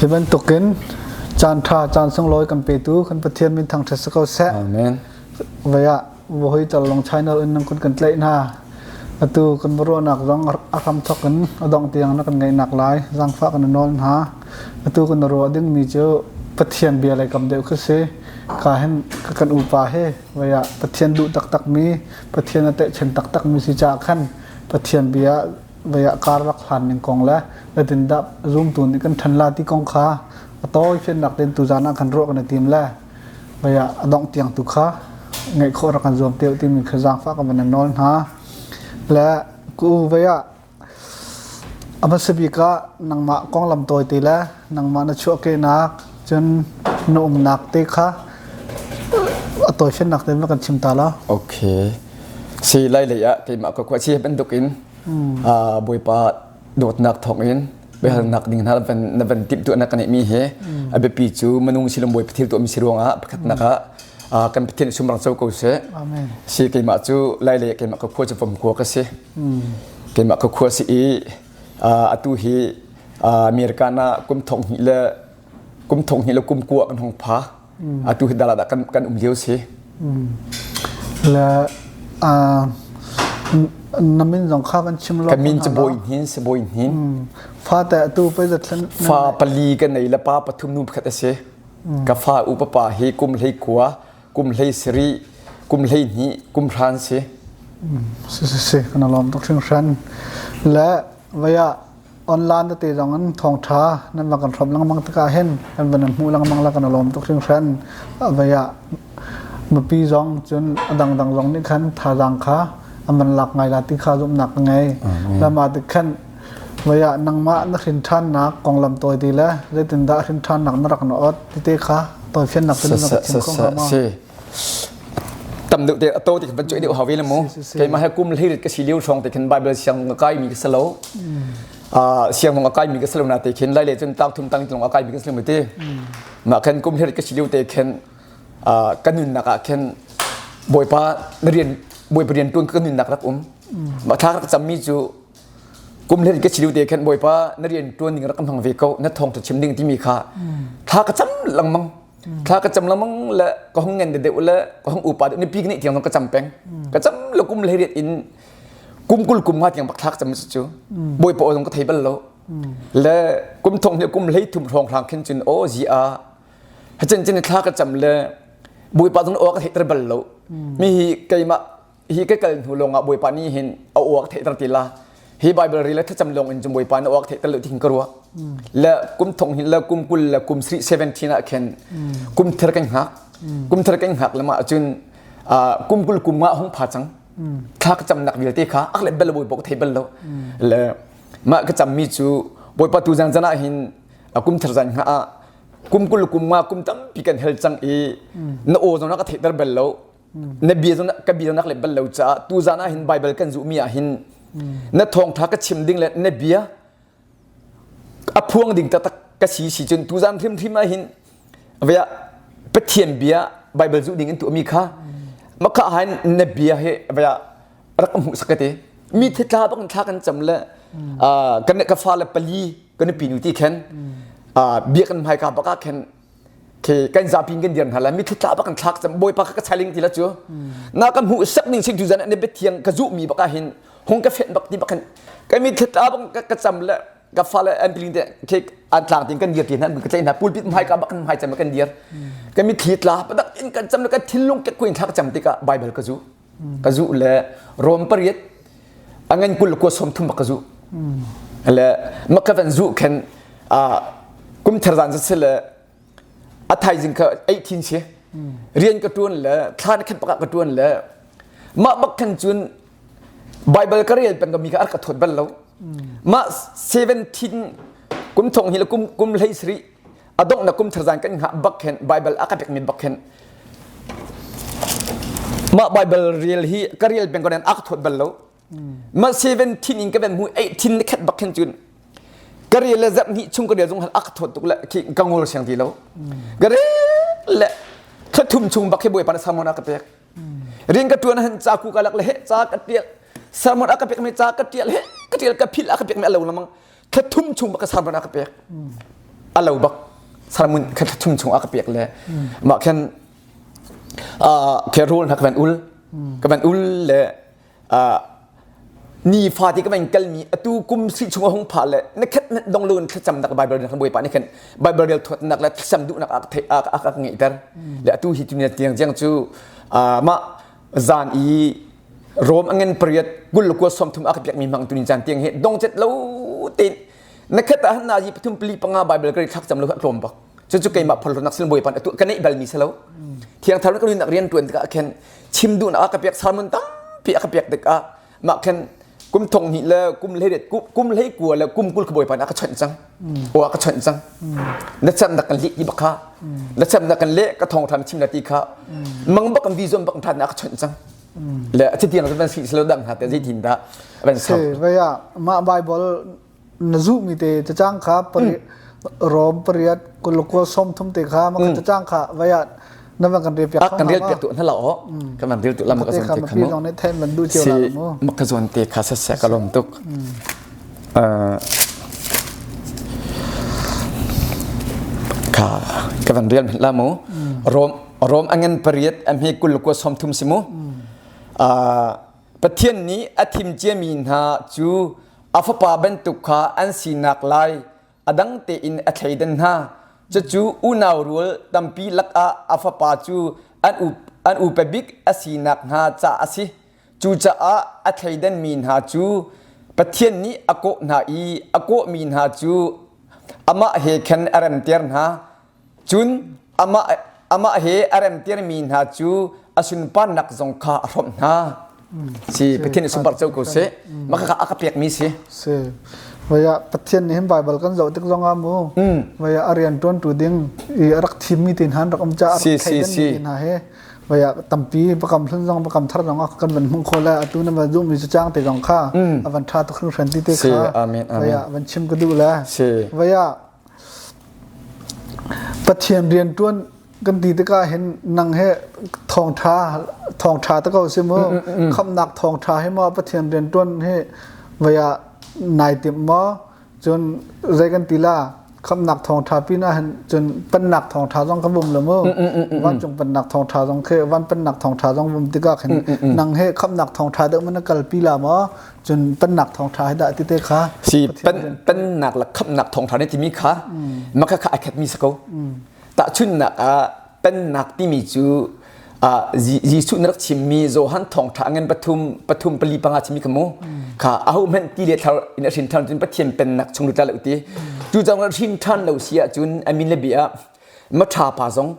Hi bantukin caan ṭha caan sunglawi kan petu kan Pathian min thangṭhat si ko seh. Amen. Vei ah Vahui Calong Channel in nan kun kan tlaih hna. Atu kan ruahnak zong a hram thawk in a dongh tiang na kan ngeihnak lai zaangfah kan nawl hna. Atu kan ruah dingmi cu Pathian bia lei kam deuh khi si. Ka hin kan upa he vei ah Pathian duh taktakmi Pathian a tehchen taktakmi si caah khan Pathian bia vei ah kar rak hlan ning kong le zeitindah zumtu nih kan ṭhan la ti kong kha a tawi fiannak tein tuzaan ah kan ruah kan i tim le vei ah a dongh tiang tu kha ngeih khawh rak kan zuam te timi kha zaangfah kan van nawl hna le ku vei ah a hmasa bik ah nangmah konglam tawi te le nangmah na chuahkehnak cun na umnak te kha a tawi fiannak te va kan chim ta la. Okay. Si lai lei ah keimah ka khua si bantuk in Bawipa dawtnak thawngin biahalnak ding hna na van timhtuahnak kan mi hi a biapi cu minung silom Bawipa thil tuahmi si ruangah pakhatnak ah kan Pathian sumrang co ko seh. Si keimah cu lai lei keimah ka khua cu vom khua ka si. Keimah ka khua si i atu hi America na kum thong hnih le kum thong hnih le kum kua kan hong pha. Atu hi dala kan kan um lio si. Le na min zong kha kan chim lo. Ka min cu Bawi Hnin si Bawi Hnin. Fa te atu pei zatthlen. Fa pali ka nei le pa pathum nu pakhat a si. Ka fa upa pa hi kum hlei kua, kum hlei sari, kum hlei hnih, kum hran si. Si si si kan lawm tuk hringhran. Le vaya online tete zong in thawngṭha nan va kan hrawm lengmang tikah hin kan van hmuh lengmang la kan lawm tuk hringhran. Vaya mipi zong cun a dangdang zong nih khan thazaang kha an van lak ngai la ti kha zumhnak ka ngei. Lama tik khan vaya nangmah na hrin ṭhannak konglam tawi ti le zeitindah hrin ṭhannak na rak na ot tete kha tawifiannak te na ka chim kho hnga maw? Tam deuh te to ti kan chuih deuh hawi le mu keimah he kum hleirit ka si lio hrawng te khin Bible siang ka kai mi ka si lo siang ka kai mi ka si lo na te khin lai le cun tang thum tang tlung a kai mi ka si lo te ma khan kum hleirit ka si lio te khin ka nunnak ah khin bawipa na rian bawipa rian tuan ka nunnak rak um ma thla rak cam mi cu kum hleirit ka si lio te khin bawipa na rian tuan ding rak ka hmang ve ko na thawng chim ding timi kha thla ka cam lengmang thla ka cam lengmang le ka hung ngen deuh le ka hung upa deuh nipi nih tiang ka cam peng ka cam lo kum le riat in kum kul kum nga tiang bak thla ka cam cu bawipa aw zong ka thei bal lo le kum thong hnih kum hlei thum hrawng hlang khin cun aw zi a hacen cun thla ka cam le bawipa zong aw ka theihter bal lo mi hi keimah hi ka kal hnu lawngah Bawipa nih hin a uak theihter ti la hi Bible ri le thlacam lawng in cun Bawipa na uak theihter lo ti ka ruah le kum thong hin le kum kul le kum 17 ah khin kum thar kan hngak kum thar kan hngak lama cun kum kul kum nga hung pha cang thla ka camnak vialte kha ak le bel Bawipa ka thei bal lo le mah ka cammi cu Bawipa tu zan zan ah hin kum thar zan hnga ah kum kul kum nga kum tampi kan hel cang i na aw zong na ka theihter bal lo na bia zong ka bia nak le bal lo caah tu zan ah hin Bible kan zuhmi ah hin na thawngtha ka chim ding le na bia a phuang ding taktak ka si si cun tu zan hrimhrim ah hin vea Pathian bia Bible zuh ding in tuahmi kha maka han na bia he vea rak ka hmuh sak ka te mi thitla bak thla kan cam le kan ka fa le pali kan pi nu ti khen bia kan hmai ka baka khen khi kan zapi kan dir hna lai mitthli tla bak kan thlak cam bawipa ka chaling ti la cu na ka hmuh sak ning sing tu zan ne biathiang ka zuh mi baka hin hung ka fen bak ti bak kan mitthli tla bak ka cam le ka fale an piling te khi an tlang tin kan dir ti hna ka tlai hna pulpit hmai ka bak kan hmai cam kan dir kan mitthli tla padak in kan cam le ka thinlung ke kuin thlak cam tikah bible ka zu ka zu le rom pariat angan kul ko som thum bak ka zu le maka van zu khen a kum thar zan se le a thaizing kha 18 si rian ka tuan le thla na khat bak ka tuan le mah bak khan cun Bible ka rel peng ka mi ka ka thot bal lo mah 17 kum thong hi le kum kum hlei sri a donghnak kum thar zan kan hngah bak khin Bible a ka pek mi bak khin mah Bible rel hi ka rel peng ko nan a ka thot bal lo mah 17 in ka van mu 18 na khat bak khin cun ka rel le zarh hnih chung ka rel zong a ka thot tuk le khi ka ngol siang ti lo ka rel le thla thum chung bak khi bawipa na sermon a ka pek rian ka tuan han ca ku ka lak le he ca ka tial sermon a ka pek mi ca ka tial he ka tial ka phil a ka pek mi a lo lamang thla thum chung bak ka sermon a ka pek. A lo bak sermon kha thum chung a ka pek le mah khan ke rul hna ka van ul ka van ul le ni fati ka van kalmi atu kum si chung a hung pha le na khat dong lun thlacam nak bible rel bawipa nih khan bible rel thawt nak le thlacam duh nak a a ka ngeihter le atu hi tu tiang tiang cu mah zan i Rom angen pariat kul le kua 30 a ka piak mi hmang tu ni caan tiang hi dong cet lo tein na khat ah na yi pathum pali panga bible ka thlak cam lo kha tlawm bak cu cu keimah phorhlawtnak sil bawipa atu ka neih bal mi si lo thiang thar ka nak rian tuan tikah khan chim duhnak a ka pek sermon tampi a ka pek tikah mah khan kum thong hnih le kum hlei kum hlei kua le kum kul ka bawipa a ka chawnh cang o a ka chawnh cang na cam nak kan lih ti bak kha na cam nak kan le ka thong tham chim na ti kha mang bak kan vision bak than na ka chawnh cang le a tiang van si selo dang ha te zei tin dah van sa vaya ma bible na zuhmi te cacang kha Rom pariat kulukua 30 te kha ma cacang kha vaya na van kan rel piak kan rel piak tu na la o kan van rel tu lam ka zon te kha mo ne then man du chiu la mo ma ka zon te kha sa sa ka lom tuk kha ka van rel la mo Rom Rom angan pariat am he kulukua 30 si mu Pathian nih a thim ciami hna cu a fapa bantuk kha an sinak lai a dang tein a thleidan hna. Cucu unau rual tampi lakah a fapa cu an, an upa bik a sinak hnga caah a si. Cucaah a thleidanmi hna cu Pathian nih a kawh hna i a kawhmi hna cu amah he khan a remter hna. Cun amah, amah he a remtirmi hna cu a sunparnak zong kha a hrawmh hna. Si Pathian nih sunpar co ko seh. Mah kha a ka pekmi si. Si. Vaya Pathian nih hin Bible kan zoh tik zong ah mu. Vaya a rian ṭuantu ding i a rak thimmi te hna rak um ca a rak thleidanmi te hna he vaya tampi bakam hlun zong bakam thar zong ah kan van hmuh kho le atu na van duhmi cu cang te zong kha a van ṭha tuk hringhran ti te kha vaya van chim ka duh le vaya Pathian rianṭuan kan ti tikah hin nang he thawngṭha thawngṭha te ko si mu. Khamhnak thawngṭha hi maw Pathian rianṭuan hi vei ah nai timh maw? Cun zei kan ti la khamhnak thawngṭha pinah hin cun pennak thawngṭha zong ka vum lo mu. Vancung pennak thawngṭha zong khi van pennak thawngṭha zong vum tikah khin nang he khamhnak thawngṭha deuh man na kalpi la maw? Cun pennak thawngṭha hi dah ti te kha si pen pennak le khamhnak thawngṭha ne timi kha maka kha ai khatmi si ko tahchunhnak ah pennak timi cu Jesuh na rak chimmi Johan thawngṭha ngan pathum pathum pali panga chimmi kha mu kha aho hmanh ti le thlar in a hrin ṭhan cun Pathian pennak chung lut lo ti cu cang hrin ṭhan lo si ahcun amin le bia ma ṭha pa zong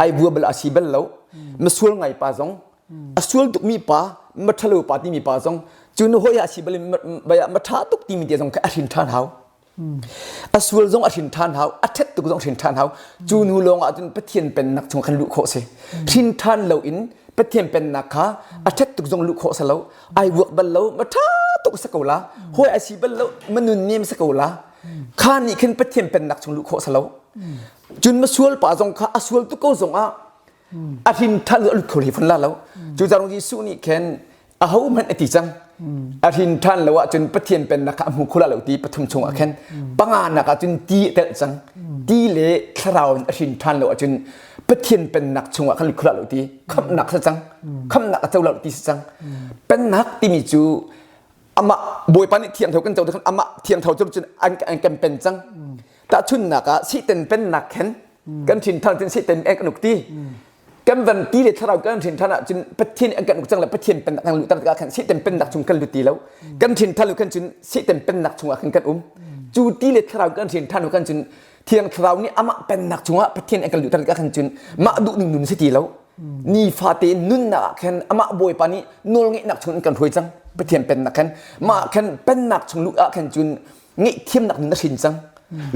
ai vua bal a si bal lo ma sual ngai pa zong a sual tukmi pa ma ṭhalo pa timi pa zong cu nu hoi a si bal ma ṭha tuk timi te zong kha a hrin ṭhan hau a sual zong a hrin ṭhan hau a ṭhat tuk zong hrin ṭhan hau cu nu lawng ah cun Pathian pennak chung khan luh khawh si hrin ṭhan lo in Pathian pennak kha a ṭhat tuk zong luh khawh si lo ai vuak bal lo ma ṭha tuk si ko la hawi a si bal lo ma nun nem si ko la kha nih khin Pathian pennak chung luh khawh si lo cun ma sual pa zong kha a sual tuk ko zong ah a hrin ṭhan a lut kho hlei fawn la lo cu caah Jesuh nih khin aho hmanh a ti cang a hrin ṭhan lo ahcun Pathian pennak kha a hmu kho la lo ti pathum chung ah khin panga nak ah cun ti a telh cang ti le thlarau in a hrin ṭhan lo ahcun Pathian pennak chung ah khan lut kho la lo ti khamhnak si cang khamhnak a co lo ti si cang pennak timi cu amah Bawipa nih thiang tho kan co khan amah thiang tho cu cun an an kan pen cang tahchunnak ah siten pennak khin kan thin than cun satan an kan uk ti kan van ti le thlarau kan thin than ah cun Pathian an kan uk cang le Pathian pennak kan luh tikah khan Satan pennak chung kan lut ti lo kan thin than lu khan cun Satan pennak chungah khan kan um cu ti le thlarau kan thin than lu khan cun thiang thlarau nih amah pennak chungah Pathian an kan luh tikah khan cun mah duh ning nun si ti lo nifate nunnak ah khan amah Bawipa nih nawlngeihnak chung in kan hruai cang Pathian pennak khan mah khan pennak chung luh ah khan cun ngaihthiamnak nun a hrin cang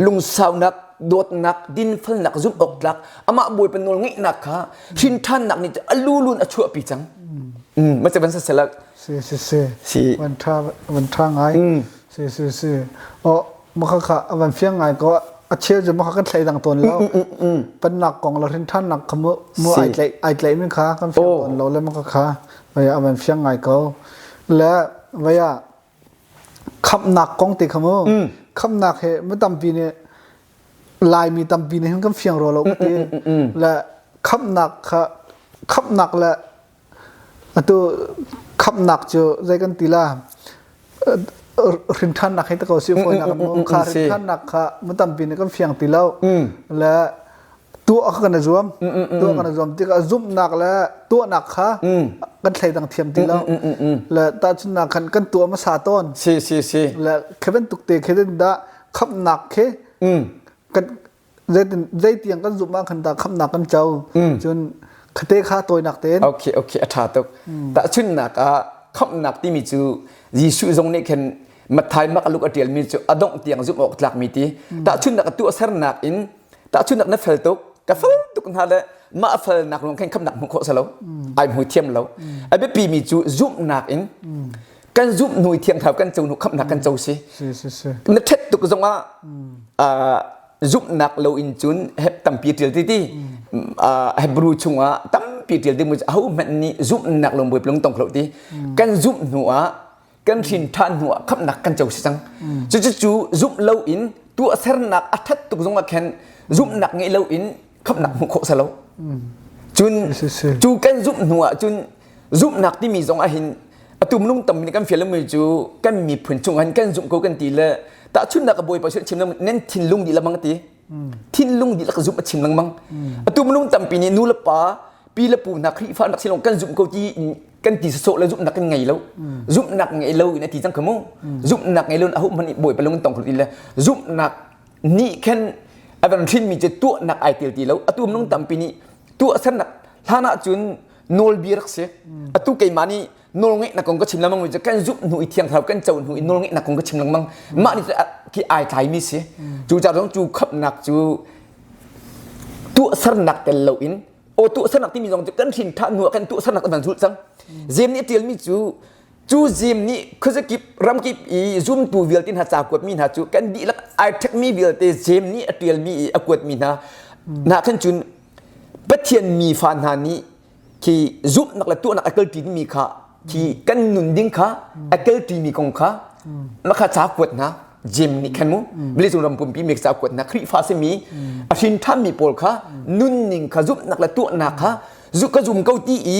lungsaunak dawtnak dinfelnak zumh awk tlak amah bawipa nawl ngeihnak kha hrin ṭhannak nih a lulun a chuahpi cang ma ce ban sa selak si si si si van tha van tha ngai si si si o makha kha van fiang ngai ko a cheu cu makha kan thlei dang tawn lo pannak kong la hrin ṭhannak kha mu mu ai tlai ai tlai min kha kan fiang tawn lo le makha kha vaya van fiang ngai ko le vaya Khamhnak kong te kha mu. Khamhnak he mi tampi nih Laimi tampi nih hin kan fiang rua lo ti le khamhnak kha khamhnak le atu khamhnak cu zei kan ti la hrinṭhannak hei ta ko si fawinak mu kha hrinṭhannak kha mu tampi nih kan fiang ti lo le tuah kha kan i zuam tuah kan i zuam tikah zumhnak le tuahnak kha kan thleidang thiam ti lo le tahchunhnak khan kan tuah hmasa tawn si si si le khi bantuk te khi dah khamhnak khi kan zeitin zeitiang kan zumh ah khan dah khamhnak kan co cun khate kha tawinak tein okay okay a tha tuk tahchunhnak ah khamhnak timi cu Jesuh zong nih khin Matthai mak a luk a ṭialmi cu a dongh tiang zumh awk tlakmi ti tahchunhnak a tuahsernak in tahchunhnak na fel tuk ka fel tuk hna le mah a felnak lawng khin khamnak hmuh khawh si lo ai hmu thiam lo a biapi mi cu zumhnak in kan zumh hnu i thiang thlarau kan co hnu khamnak kan co si na ṭhet tuk zongah zumhnak lo in cun heb tampi ṭial ti ti Hebrew chungah tampi ṭial ti mu aho hmanh nih zumhnak lo bawi lung tong khlo ti kan zumh hnu ah kan hrin ṭhan hnu ah khamnak kan co si cang cucu cu zumh lo in tuahsernak a ṭhat tuk zongah khan zumhnak ngeih lo in khamnak hmuh khawh si lo cun cu kan zumh hnu ah cun zumhnak timi zong ah hin atu minung tam nih kan fial mi cu kan miphun chung han kan zumh ko kan ti le tahchunhnak a bawipa chim nan thinlung dih lamang ti thinlung dihlak zumh a chim lengmang atu minung tampi nih nu le pa pi le pu hna Khrihfa nak silong kan zumh ko ti kan ti sawsawh le zumhnak kan ngei lo zumhnak ngei lo in a ti cang kha mu zumhnak ngei lo in aho hmanh nih bawipa lung tong ti le zumhnak nih khan a van hrin mi cu tuahnak ai tel ti lo atu minung tampi nih tuahsernak hlan ah cun nawlbia rak si atu keimah nih nawlngeihnak kong ka chim lengmang mi cu kan zumh hnu i thiang thlarau kan co hnu i nawlngeihnak kong ka chim lengmang mah nih khi ai tlaimi si cu ca zong cu khamhnak cu tuahsernak tel lo in aw tuahsernak timi zong cu kan hrin ṭhan hnu ah kan tuahsernak kan zulh cang Jeim nih a ṭialmi cu cu Jeim nih khuazakip ramkip i zumtu vialte hna ca kuatmi hna cu kan dihlak ai ṭhekmi vialte Jeim nih a ṭialmi i a kuatmi hna hna khan cun Pathian mi fa hna nih khi zumhnak le tuahnak a kalṭi mi kha khi kan nun ding kha a kalṭi mi kong kha makha ca kuat hna Jim nih khan mu vawleicung ram pumpi mi ca kuat hna Khrihfa simi a hrin ṭhan mi pawl kha nunning kha zumhnak le tuahnak kha zu ka zum ko ti i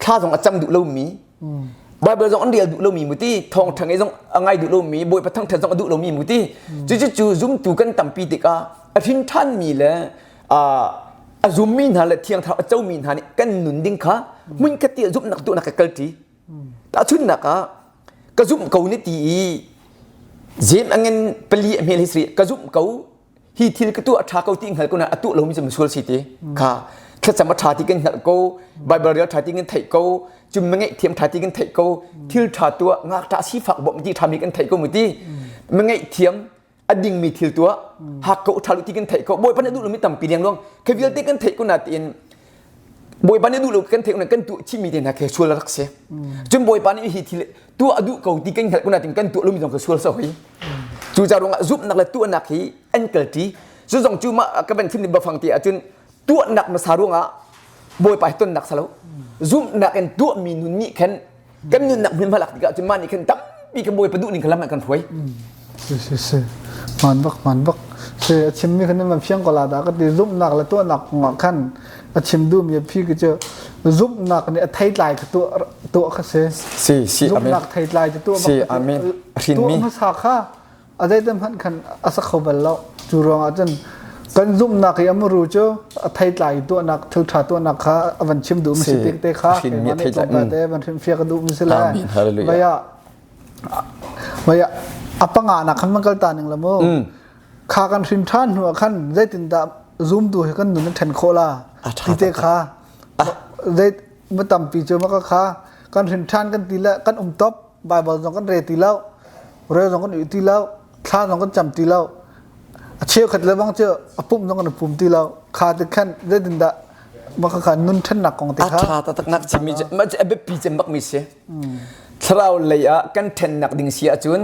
thla zong a cam duh lomi Bible zong an rel duh lomi mu ti thawngṭha ngai zong a ngai duh lomi Bawipa thangṭhat zong a duh lomi mu ti cucu cu zumtu kan tampi tikah a hrin ṭhan mi le a zummi hna le thiang thlarau a comi hna nih kan nun ding kha hmunkhat ti zumhnak tuahnak ka kalṭi tahchunhnak ah ka zumh ko ni ti i jem angen pali a hmel hi sri ka zumh ko hi thil ka tuah ṭha ko ti hngal ko na a tuah lomi cu misual si ti kha thlacam a ṭha ti kan hngalh ko Bible rel ṭha ti kan theih ko cum na ngeih thiam ṭha ti kan theih ko thil ṭha tuah ngakṭah sifak bawmh ti ṭhami kan theih ko mu ti ma ngeih thiam a dingmi thil tuah hak ko ṭha lu ti kan theih ko bawipa nih duh lomi tampi leng luang khi vialte kan theih ko na tiin bawipa nih duh lo kan theih ko na kan tuah chihmi te hna khi sual rak si cun bawipa nih hi thil tuah a duh ko ti kan hngalh ko na tiin kan tuah lomi zong khi sual so hi cu ca ruangah zumhnak le tuahnak hi an kalṭi cu zong cu mah ka van chim ni bafang ti ahcun tuahnak hmasa ruangah bawipa hi tonnak salo zumhnak in tuahmi nun nih khan kan nunnak hmun lak tikah cun mah nih khan tampi kan bawipa duh ning kha lam ah kan hruai si si si man bak man bak si a chimmi khan man fiang ko la da ka ti zumhnak le tuahnak kongah khan a chim duhmi a phi cu zumhnak nih a theitlai kha tuah tuah kha si si si amen zumhnak theitlai cu tuah si amen tuah hmasa kha a zeitem hmanh khan a sa kho bal lo cu ruangah cun kan zumhnak i a muru cu a theitlai tuahnak thil ṭha tuahnak kha a van chim duh mi si tik te kha keimah nih tlawmpal te van hrimhfiak a duh mi si le vaya vaya a panga nak khan man kal ta ning la mu kha kan hrim ṭhan hnu ah khan zeitindah zumtu hi kan nun a ṭhen khawh la ti te kha zei mu tampi cu maka kha kan hrim ṭhan kan ti le kan um top Bible zong kan re ti lo rel zong kan ui ti lo thla zong kan cam ti lo a cheukhat le bang cu a pumh zong kan pum ti lo kha ti khan zeitindah maka kha nun ṭhennak kong te kha a ṭha taktak nak chimmi cu mah cu a biapi cem bak mi si thlarau lei ah kan ṭhennak ding si ahcun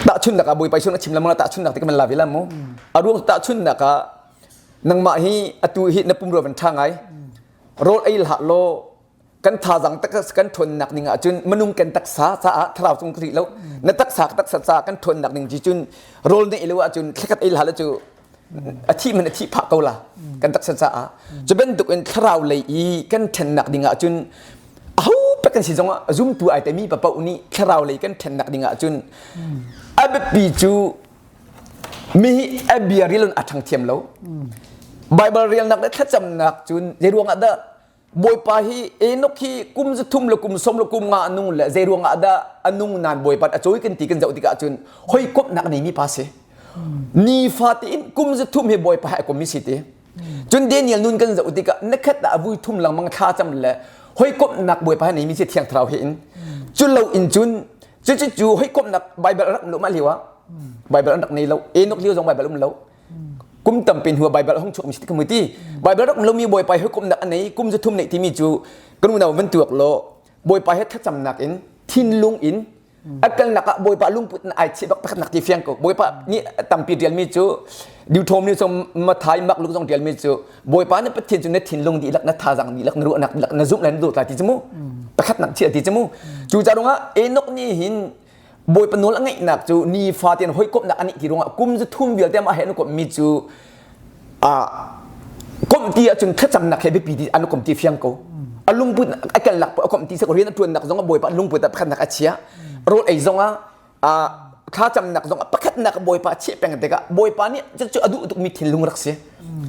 tahchunhnak ah bawipa Jesuh a chim lengmang tahchunhnak ti kan la ve la mu a ruang tahchunhnak ah nangmah hi atu hi na pumrua van ṭha ngai rawl ei hlah law. Kan thazang tak kan ṭhawnnak ning ahcun minung kan taksa caah thlarau cung ka rih lo. Na taksa taksa ca kan ṭhawnnak ning ci cun rawl na ei lo ahcun thlakhat ei hlah cu a thih man a thih phah ko la kan taksa caah. Cu bantuk in thlarau lei i kan ṭhennak ding ahcun aho pek kan si zongah zumtu ai temi papoh nih thlarau lei kan ṭhennak ding ahcun a biapi cu Mi hi a bia rial in a ṭhang thiam lo. Baibal relnak le thlacamnak cun zei ruangah dah Bawipa hi Enoch hi kum 3 le kum 10 le kum nga a nung le zei ruangah dah a nung nan Bawipa a cawi kan ti kan zoh tikah cun hawikomhnak neimi pa si. Nifa tein kum 3 hi Bawipa he a kommi si ti. Cun Daniel nun kan zoh tikah nikhat ah vui thum lengmang thla cam le hawikomhnak Bawipa he neimi si Thiang Thlarau he in. Cu lo in cun cucu cu hawikomhnak Baibal rak um lo mah lio ah Baibal an rak nei lo. Enoch lio zong Baibal um lo. Kum tampi hnu ah Baibal hung chuak mi si ka ti. Baibal rak um lomi Bawipa he hawikomhnak a nei kum 3 neih timi cu kan unau van tuak law Bawipa he thlacamnak in thinlung in a kalnak ah Bawipa lungput in ai chih bak pakhatnak ti fiang ko. Bawipa nih tampi tialmi cu Deuteronomy zong Matthai Mark Luke zong tialmi cu Bawipa na Pathian cu na thinlung dihlak na thazang dihlak na ruahnak dihlak na zumh le na dawt lai ti cu mu. Pakhatnak chiah ti cu mu. Cu ca ruangah Enoch nih hin Bawipa nawl a ngeihnak cu nifa tein hawikomhnak a nih ti ruangah kum 3 vialte amah he an komhmi cu komh ti ahcun thlacamnak he biapi ti an komh ti fiang ko. A lungput a kalnak a komh ti rian a ṭuannak zong ah Bawipa lungput ah pakhatnak a chia. Rawl ei zong ah thlacamnak zong ah pakhatnak Bawipa a chiah peng tikah Bawipa nih cucu a duh tukmi thinlung rak si.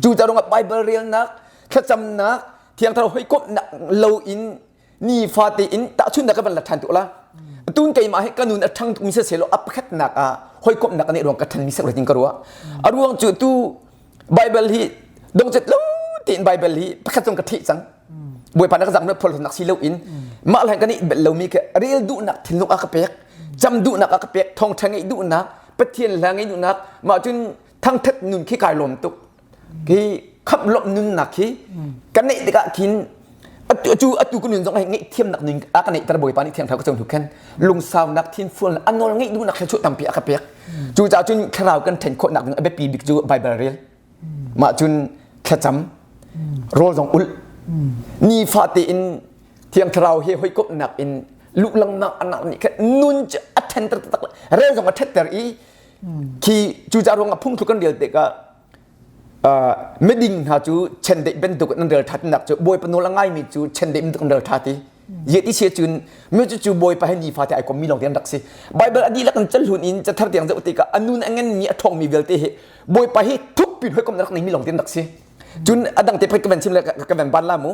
Cu ca ruangah Bible relnak, thlacamnak, Thiang Thlarau hawikomhnak lo in nifate in tahchunhnak ka van la ṭhan tu la tun keimah hi ka nun a ṭhang tukmi siseh a pakhatnak ah hawikomhnak nih ruang ka ṭhanmi sak in ka ruah a ruang cu tu Bible hi dongcet lo tiin Bible hi pakhat zong ka theih cang Bawipa na ka zang na phol nak si lo in mah hlan kan i bel lomi ke rel duhnak thinlung a ka pek cam duhnak a ka pek thawngṭha ngeih duhnak Pathian hla ngeih duhnak mah cun thangṭhat nun khi kai lawm tuk Hi khamh lawmh nunnak hi kan neih tikah khin atu atu ka nun zong hi ngaihthiamnak nun a ka neihter Bawipa nih Thiang Thlarau ka cung hnu khan lungsaunak thinfualnak a nawl ngeih duhnak thluachuah tampi a ka pek. Cucaah cun thlarau kan ṭhen khawhnak ding a biapi bik cu Baibal rel. Mah cun thlacam, rawl zong ulh. Nifa tein Thiang Thlarau he hawikomhnak in luh lengmang anak nih khan nun cu a ṭhenter taktak rel zong a ṭhetter i khi cucaah ruangah phungthluk kan rel tikah miding hna cu chendeih bantuk in an rel ṭhatnak cu Bawipa nawl a ngaimi cu chendeih bantuk an rel ṭha ti. Ye ti sia cun mi cu cu Bawipa he nifate ai kommi lawng te an rak si. Bible a dihlak in cahlun in cathar tiang zoh tikah a nun a nganmi a ṭhawngmi vialte hi Bawipa hi thukpi hawikom na rak neimi lawng te an rak si. Cun a dang te pei ka van chim le ka van ban la mu.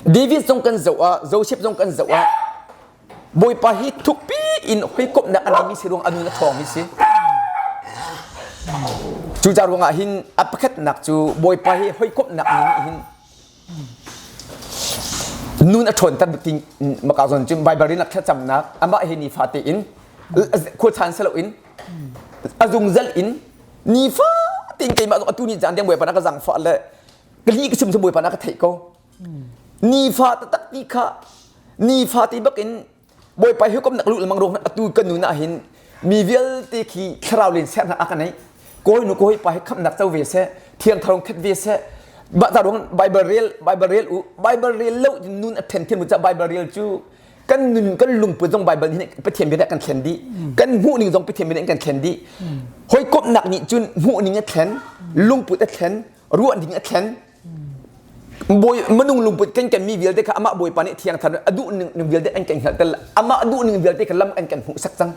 David zong kan zoh ah Joseph zong kan zoh ah Bawipa hi thukpi in hawikomhnak a neimi si ruang a nun a ṭhawngmi si. Cucaah ruangah hin a pakhatnak cu Bawipa hi hawikomhnak ning hin nun a ṭhawnter bik ti maka zawn cu Baibal rinak thlacamnak amah he nifate in khuachan si loin a zungzal in nifa tein keimah zong atu ni caan tiang Bawipa na ka zangfah le ka li ka chim cu Bawipa na ka theih ko. Nifa taktak ti kha nifa ti bakin Bawipa hi komnak lu lemang ruang atu kan nun ah hin mi vialte khi thlarau len sernak a ka neih kawi nu kawi pa hi khamnak co ve seh thiang thlarau khat ve seh ba ta ruang Bible rel Bible rel u Bible rel lo nun a then thiam ca Bible rel cu kan nun kan lungput zong Bible nih Pathian bia kan thlen dih kan hmuh ning zong Pathian bia kan thlen dih hawikomhnak nih cun hmuh ning a thlen lungput a thlen ruah ning a thlen Bawi minung lungput kan kan mi vialte kha amah Bawipa nih thiang thar a duh ning vialte an kan hngalhter amah duh ning vialte kha lam an kan hmuhsak cang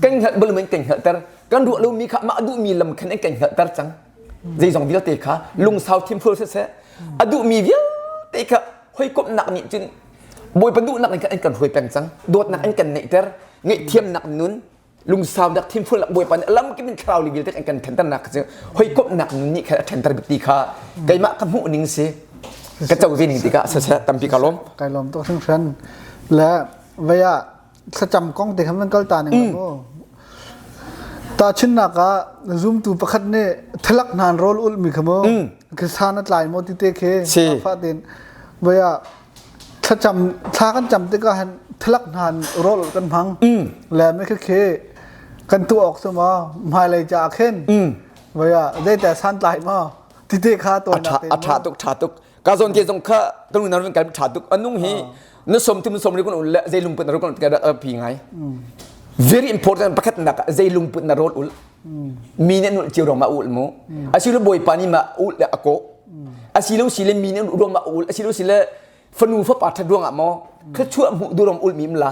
kan hngalh bal in kan hngalhter kan ruah lomi kha amah duhmi lam khan an kan hngalhter cang zeizong vialte kha lungsau thimful siseh a duhmi vialte kha hawikomhnak nih cun Bawipa duhnak in an kan hruai peng cang dawtnak an kan neihter ngaihthiamnak nun lungsaunak thinfualnak Bawipa nih lamkip in thlarau li vialte an kan ṭhenternak cu hawikomhnak nun nih khan a ṭhenter bik ti kha keimah ka hmuh ning si ka co ve ning tikah saseh tampi ka lawm kai lawm tuk hringhran le vei ah thlacam kong te khan van kal ta ning mu tahchunhnak ah zumtu pakhat nih thalak hnan rawl ulh mi kha mu khi san a tlai maw ti te khi fa tin vei ah thlacam thla kan cam tikah hin thalak hna rawl kan hmang le me khi khi kan tuah awk cu maw hmailei caah khin voi ah zeite santlai maw tite kha tuahnak a tha tuk tha tuk. Ka zawn te zong kha kan unau kan kal tha tuk. Anung hi na som tum som ri kun ul le zei lungput na ro kun ka pi ngai. Very important pakhat nak zei lungput na rol ul. Mi nih nul cio rong ma ul mu. Asilo bawipa nih ma ul le ako. Asilo sile mi nih ruang ma ul. Asilo sile fanu fapa ṭhat ruangah maw thluachuah hmuh durom ulmi um la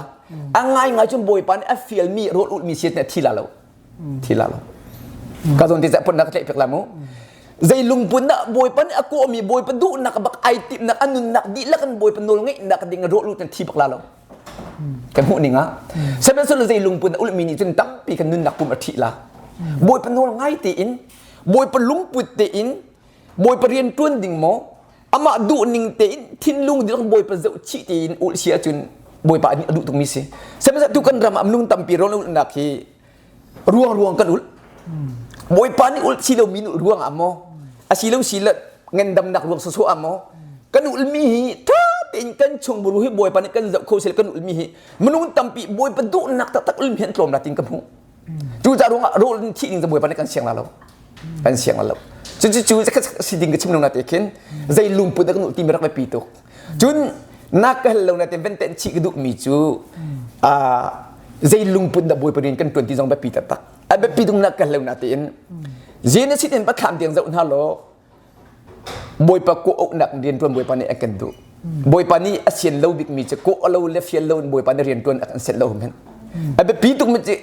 a ngai ngai cun bawipa nih a fialmi rawl ulmi siat nih a thi la lo thi la lo ka zawn te cah pon na ka tlaih piak la mu zei lungpun dah bawipa nih a kawhmi bawipa duhnak bak ai timhnak a nunnak dihlak in bawipa nawl ngeihnak ding rawl ul kan thi bak la lo kan hmuh ning ah sihmanhsehlaw zei lungpun ulmi nih cun tampi kan nunnak pum a ṭhih la bawipa nawl ngai tein bawipa lungput tein bawipa rian ṭuan ding maw amah duh ning tein thinlung dihlak bawipa zoh chih tein ulh si ahcun bawipa nih a duh tukmi si sihmanhsehlaw tu kan ram ah minung tampi rawl ulhnak hi ruang ruang kan ulh bawipa nih ulh si lomi nih ruang ah maw a si lo si le ngandamnak ruang sawsawh ah maw kan ulhmi hi tha tein kan chung muru hi bawipa nih kan zoh kho sel kan ulhmi hi minung tampi bawipa duhnak taktak ulhmi hi an tlawm la tin ka hmuh Cucaah ruangah rawl in thih ding cu Bawipa nih kan siang la lo. Kan siang la lo. Cu cu cu si ding ka chim lo na te khin zei lungput dah kan ulh timi rak biapi tuk. Cun na ka hal lo na te venten chih ka duh mi cu zei lungput dah Bawipa rian kan tuan ti zong biapi taktak. A biapi tung na ka hal lo na tein Genesis in pathlam tiang zoh hna law Bawipa kawh-auhnak rianṭuan Bawipa nih a kan duh. Bawipa nih a sian lo bikmi cu kawh lo le fial lo in Bawipa nih rianṭuan a kan senh lo hmanh. A biapi tukmi cu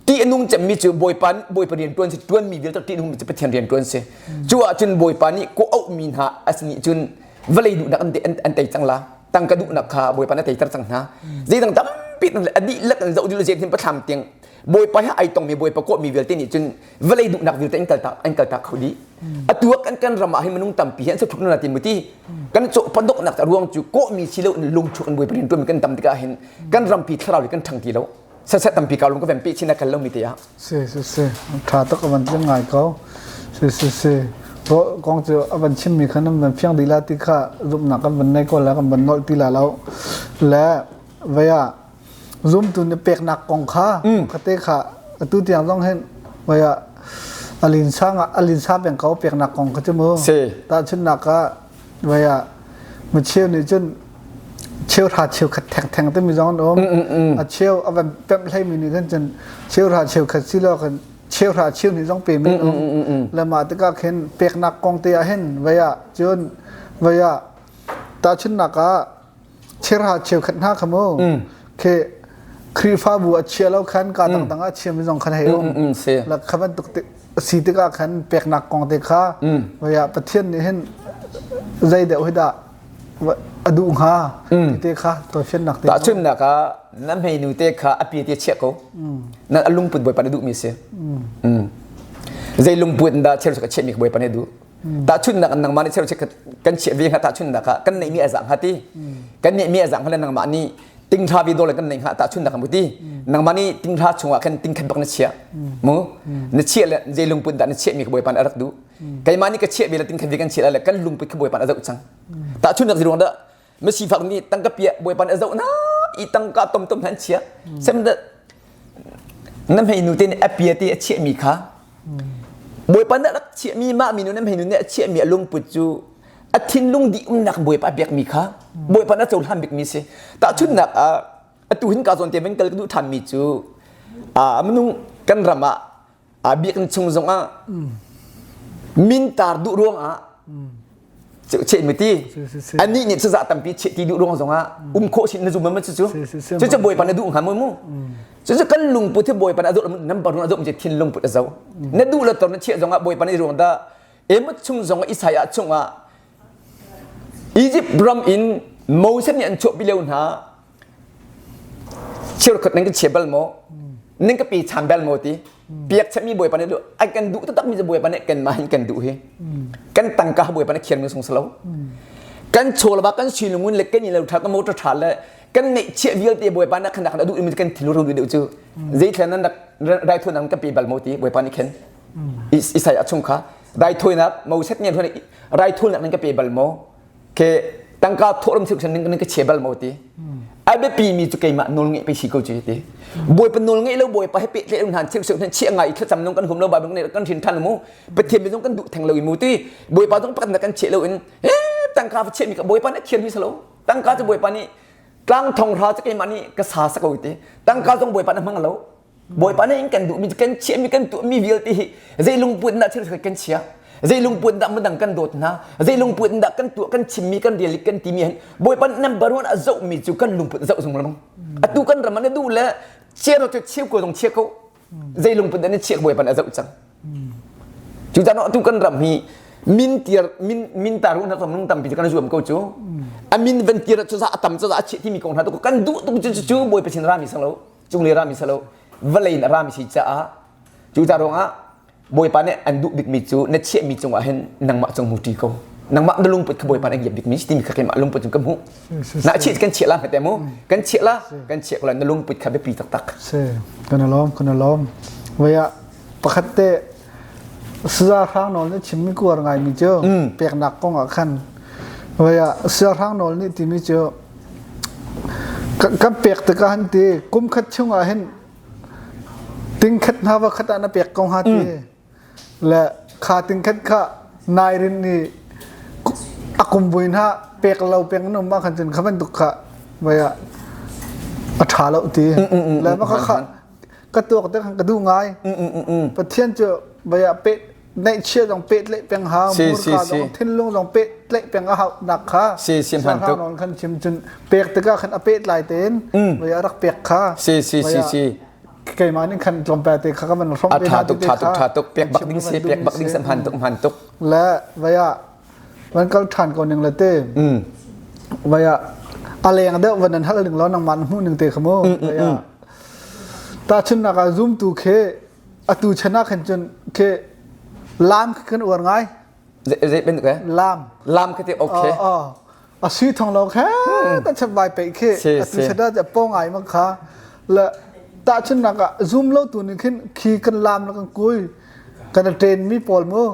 ti a nung cemmi cu Bawipa Bawipa rianṭuan si ṭuanmi vialte ti a nungmi cu Pathian rianṭuan si. Cu ahcun Bawipa nih kawh-auhmi hna a si nih cun vawlei duhnak an tei cang la. Tangka duhnak kha Bawipa nih a teiter cang hna. Zeidang tampi a dihlak in zoh dih lo pathlam tiang Bawipa he ai tongmi Bawipa kawhmi vialte nih cun vawlei duhnak vialte an kaltak an kaltak kho dih atu ah kan kan ram ah hin minung tampi hi an sathuk na tin muti kan cawh padoknak ruang cu kawhmi si lo in lungchuk an bawipa rian tuan kan tam tikah hin kan rampi thlarau kan ṭhang ti lo sasat tampi ka lung ka vem pe chin kal lo mi te ah si si si tha tak avan tling ngai ko si si si ro kong cu avan chim mi khan an van fiang dih la ti kha zumhnak kan van nei ko la kan van nolh ti la lo le vaya Zumtu nih peknak kong kha kate kha atu tiang zong hin voi ah alin sang ah alin sa peng ko peknak kong kha cu mu. Tahchunhnak ah voi ah micheu nih cun cheu hra cheu khat theng theng timi zong an um. A cheu a van pemh hlei mi nih khan cun cheu hra cheu khat si lo khan cheu hra cheu nih zong pe mi an um. Le mah tikah khin peknak kong te ah hin voi ah cun voi ah tahchunhnak ah Chirha cheukhat hna kha mu khi Khrihfabu a chia lo khan ka dangdang ah chiami zong khan hei um la kha bantuk si tikah khan peknak kong te kha vaya Pathian nih hin zei deuh hi dah a duh hnga ti te kha tawifiannak te tahchunhnak ah na hmeinu te kha a pi te chiah ko na lungput bawipa nih duhmi si zei lungput dah cheu ka chiahmi bawipa nih duh Tahchunhnak in nangmah nih cheu kan chiah ve hnga tahchunhnak ah kan neihmi a zang hnga ti. Kan neihmi a zang hnga le nangmah nih tinghra vi dawle kan neih hnga tahchunhnak kan ti. Nangmah nih tinghra chungah khan tingkhat bak na chiah. Mu na chiah le zei lungput dah na chiahmi ka bawipa nih a rak duh. Keimah nih ka chiah ve le tingkhat vi kan chiah le kan lungput kha bawipa nih a zoh cang. Tahchunhnak ruang dah misifak nih tangka piah bawipa nih a zoh na i tangka tomtom hna an chia. Sem na hmeinu te nih a pia te a chiahmi kha Bawipa nih a rak chiahmi mah minu na hmeinu nih a chiahmi a lungput cu a thinlung dih umnak Bawipa a biakmi kha Bawipa nih a cohlan bikmi si. Tahchunhnak ah atu hin ka zawn te van kal ka duh ṭhanmi cu minung kan ram ah biakinn chung zongah min tar duh ruangah cheh mi ti anih nih cazah tampi cheh ti duh ruang zongah um khawh sin na zum ma cu cu cu bawipa na duh hnga mu mu cu cu kan lungput hi bawipa na zoh nan barun a zoh mi thin lungput a zo na duh lo tor na chiah zongah bawipa na ruang dah emut chung zongah Isaiah chungah Egypt ram in Moses nih an chuahpi lio hna Cheukhat nan ka chia bal maw? Nan ka pe chan bal maw ti? Biakchami Bawipa nih a kan duh taktak mi cu Bawipa nih kanmah hin kan duh hi. Kan tangka Bawipa nih khiar mi sung salo. Kan chawlva kan silungun le kan ilo tha kan motor tha le kan neihchiah vialte Bawipa nih khan a duh mi kan thil ru deuh cu. Zeithlan nan rak raithawinak kan pe bal maw ti Bawipa nih khan. Isaiah chung kha raithawinak Moses nih raithawinak nan ka pe bal maw? Ke tangka thawhlawm thil ning ning ka che bal maw ti a biapi mi cu keimah nawl ngeih pe si ko cu ti bawipa nawl ngeih lo bawipa he pehtlaih lo hnan thil seu hnan chiah ngai thlacam nung kan hum lo bible kan kan hrin than mu pathian mi zong kan duh theng lo i mu ti bawipa zong pakhat na kan cheh lo in he Tangka va chiahmi ka Bawipa nih a thianmi si lo. Tangka cu Bawipa nih tlang thong hra cu keimah nih ka sa sa ko ti. Tangka zong Bawipa nih hmang lo. Bawipa nih in kan duhmi kan chiahmi kan tuahmi vialte hi zei lungput dah thil kan chia. Zei lungput dah midang kan dawt hna. Zei lungput dah kan tuah kan chimmi kan rial kan timi hin Bawipa number one a zohmi cu kan lungput zoh zung lamang. Atu kan ram an duh le chia ro cu chiu ko zong chia ko. Zei lungput dah na chia Bawipa nih a zoh cang. Cucaah atu kan ram hi min tiar min min taru na nung tampi kan zuam ko cu. A min van tiar cu za a tam cu za a chiah timi kong hna tu kan duh tuk cu cu Bawipa sin rami sang lo cung le rami salo vawlei in a rami si caah cu ca ruangah Bawipa nih an duh bikmi cu na chiahmi cungah hin nangmah cung muṭi ko. Nangmah na lungput kha Bawipa nih an ngiat bikmi si timi kha keimah lungput cu ka hmuh. Na chiah kan chiah la hmete mu. Kan chiah la kan chiah ko la na lungput kha biapi taktak. Si, kan lawm kan lawm. Vaya pakhat te Saya Hrang Nawl nih chimmi kuar ngaimi cu peknak kong ah khan vaya Saya Hrang Nawl nih timi cu kan pek tikah han ti kum khat chung ah hin tingkhat hna va khat ah na pek ko hnga ti le kha tingkhat kha nai rin nih a kum vui hna pek lo pek na um ah khan cun kha bantuk kha vai ah a ṭha lo ti le ma kha kha ka tuak te khan ka duh ngai Pathian cu vai ah pe neihchia zong pehtlaih peng hau hmurka zong thinlung zong pehtlaih peng a hau nak kha si si hman tuk non khan chim cun pek tikah khan a pehtlai tein voi a rak pek kha si si si si keimah nih khan tlawmpal te kha ka van hrom a tha tuk tha tuk tha tuk pek bak ding si pek bak ding si hman tuk hman tuk le vai ah van kal than ko ning le te vai ah a leng deuh van an hal ning lo nangmah na hmuh ning te kha mu vai ah ta chun nak ah zoom tu khe Atu chan ah khan cun khi lam khi kan uar ngai. Zei bantuk eh? Lam. Lam khi ti okay. A sui thong lo khe ta chap vai pe khi atu chan ah po ngai ma kha le ta chun nak ah zoom lo tu ni khin khi kan lam la kan kui kan train mi pawl mu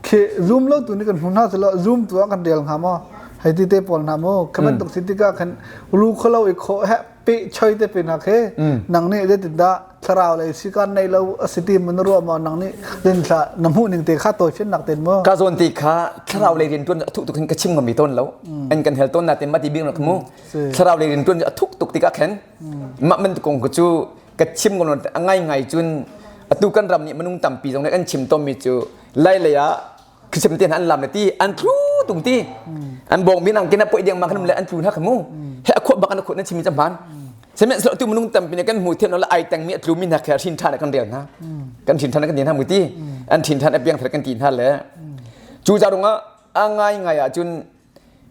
khi zoom lo tu ni kan hmu hna selo zoom tu ah kan rel hnga maw hei ti te pawl hna mu kha bantuk si tikah khan ru kholo i kho he pe choi te pe na khe nang nih zeitindah thlarau lei si kan nei lo a si ti mun ruah maw nang nih din thla na hmuh ning te kha tawi fian nak ten mu ka zawn ti kha thlarau lei rian tuan a thuk tuk hin ka chim ngam mi tawn lo an kan hel tawn na te ma ti bing nak mu thlarau lei rian tuan a thuk tuk tikah khen mah man kong ko cu ka chim ngam a ngai ngai cun atu kan ram nih minung tampi zong nih an chim tom mi cu lai lei ah Khisem te an lam le ti an tlu tung ti an bong min ang kena poi deng mang khanum le an tlu na khamu he a khot bak an khot na chimi chamhan sihmanhsehlaw tu minung tampi ne kan hmu thiam lo ai tang mi a tlu mi na kha hrin than kan rel na kan hrin than kan tin ha mu ti an thin than a piang thar kan ti hna le cu ca rungah a ngai ngai ah cun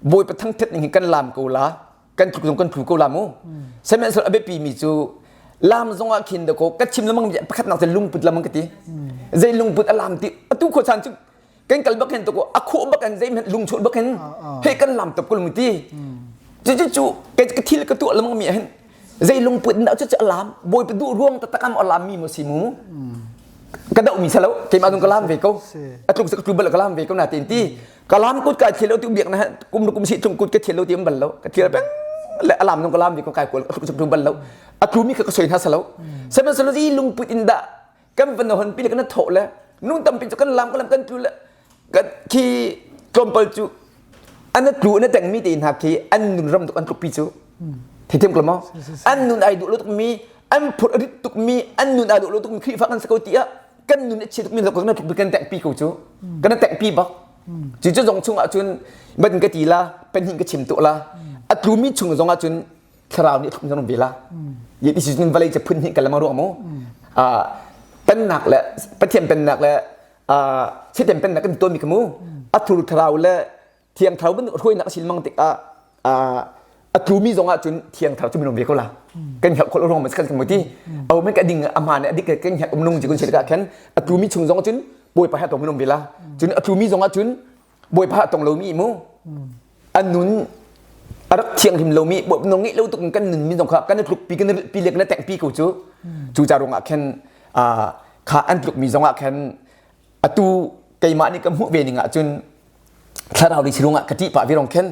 bawipa thangthat ning hi kan lam ko la kan tluk zong kan tlu ko la mu sihmanhsehlaw a biapi mi cu lam zong ah khin dako ka chim lamang pakhat nak lungput lamang ka ti zei lungput a lam ti atu kho chan cu kan kal bak hin to ko a khawh bak in zei lung chul bak hin he kan lam top ko lung ti cu cu cu ka thil ka tuah lamang mi hin zei lungput na cu cu a lam bawi duh ruang takam a lam mi mo si mu ka doh mi salo keimah nung ka lam ve ko a tluk ka tlu bal ka lam ve ko na tin ti Kalam kut kai thil lo tu biak na kum kum si chung kut ka thil lo ti bal lo ka thil peng le alam nung kalam bi ko kai kol ka tu bal lo a tu mi ka ka soi na salo sihmanhsehlaw zi lungput in dah kan van hon pi le kan tho le nung tampi cu kan lam kan lam kan tu le kan khi tlawmpal cu an tlu na teng mi te hna khi an nun ram tuk an tluk pi cu thithiam ko maw an nun ai duh lo tuk mi an phur rit tuk mi an nun ai duh lo tuk mi Khrihfa kan si ko ti ah kan nun a chia tuk mi kan tluk kan teng pi ko cu kan teng pi bak Cu cu zong chung ahcun ban ka ti la penhin ka chim tu la a tlumi chung zong ahcun thlarau nih thlum zong ve la ye ti cun vawlei ca phun hnih ka lama ruang mu a pennak le pathian pennak le a satan pennak kan ton mi ka mu a thur thlarau le thiang thlarau ban hruainak a sil mang tik ah a tlumi zong ahcun thiang thlarau cu minung ve ko la kan hngalh khawh lo ruang kan kan ti au men ka ding a hmaan a dik kan hngalh um nung ji kun ka khan a tlumi chung zong cun bawipa ha tong minung ve la cun a tlumi zong ahcun bawipa ha tong lomi mu an nun a rak thianghlim lomi nong ngeih lo tuk kan nun mi zong kha kan tluk pi kan pi le kan teng pi ko cu cu ca ruang ah khan kha an tluk mi zong ah khan atu keimah nih ka hmuh ve ning ah cun thlarau li sirung ah ka ṭih pah ve rong khen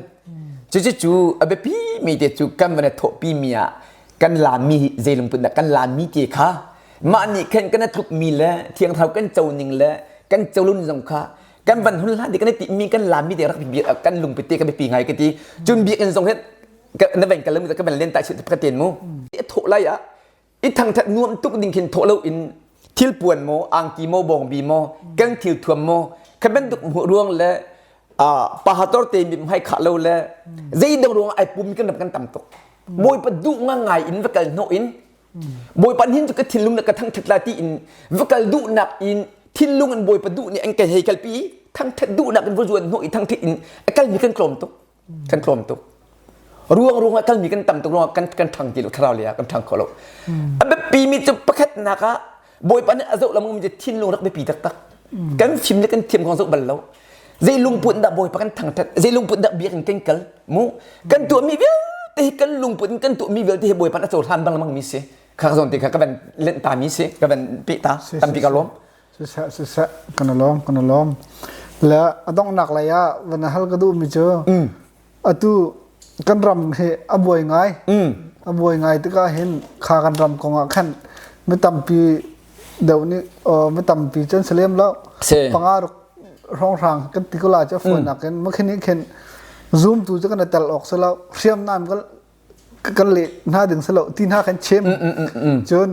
cucu cu a biapi mi te cu kan van thawhpi mi ah kan laan mi zei lungput dah kan laan mi te kha mah nih khan kan tluk mi le thiang thlarau kan co ning le kan co lun zong kha Kan van hun hlan ti kan i ti mi kan lam mi te rak bi kan lungpit te ka biapi ngai ka ti. Cun biakinn zong hi na veng kal ka van len ta chit ka ten mu. Thawh lai ah i thangthat nuam tuk ding khin thawh lo in thil puan maw angki maw bawngbi maw kan thil thuam maw kha bantuk hmuh ruang le pahator te mi hmai khah lo le zeidang ruang ai pum kan ram kan tam tuk. Bawipa duh ngai in va kal hnawh in Bawipa hin cu ka thinlung na ka thangṭhat la ti in va kal duhnak in thinlung in Bawipa duh nih an ka hei kalpi thangṭhat duhnak in va zuan hnawh i thangṭhat in a kalmi kan tlawm tuk kan tlawm tuk ruang ruang ah kalmi kan tam tuk ruang kan kan ṭhang ti lo thlarau lei ah kan ṭhang kho lo a biapi mi cu pakhatnak ah Bawipa nih a zoh lengmang mi cu thinlung rak biapi taktak kan fim le kan thiam kong zoh bal lo zei lungput dah Bawipa kan thangṭhat zei lungput dah biakinn kan kal mu kan tuahmi vialte hi kan lungput in kan tuahmi vialte hi Bawipa a cohlan lengmang mi si kha zawn te kha ka van lenh ta mi si ka van peh ta tampi ka lawm Siseh siseh kan lawm kan lawm le a donghnak lei ah van hal ka duh mi cu atu kan ram hi a buai ngai a buai ngai tikah hin kha kan ram kong ah khan mi tampi deuh nih mi tampi cun si lem lo panga ruk hrawnghrang kan ti ko la cu fawinak in makhin nih khin zoom tu cu kan i tel awk si lo hriamnam kan kan leh hna ding si lo ti hna kan chim cun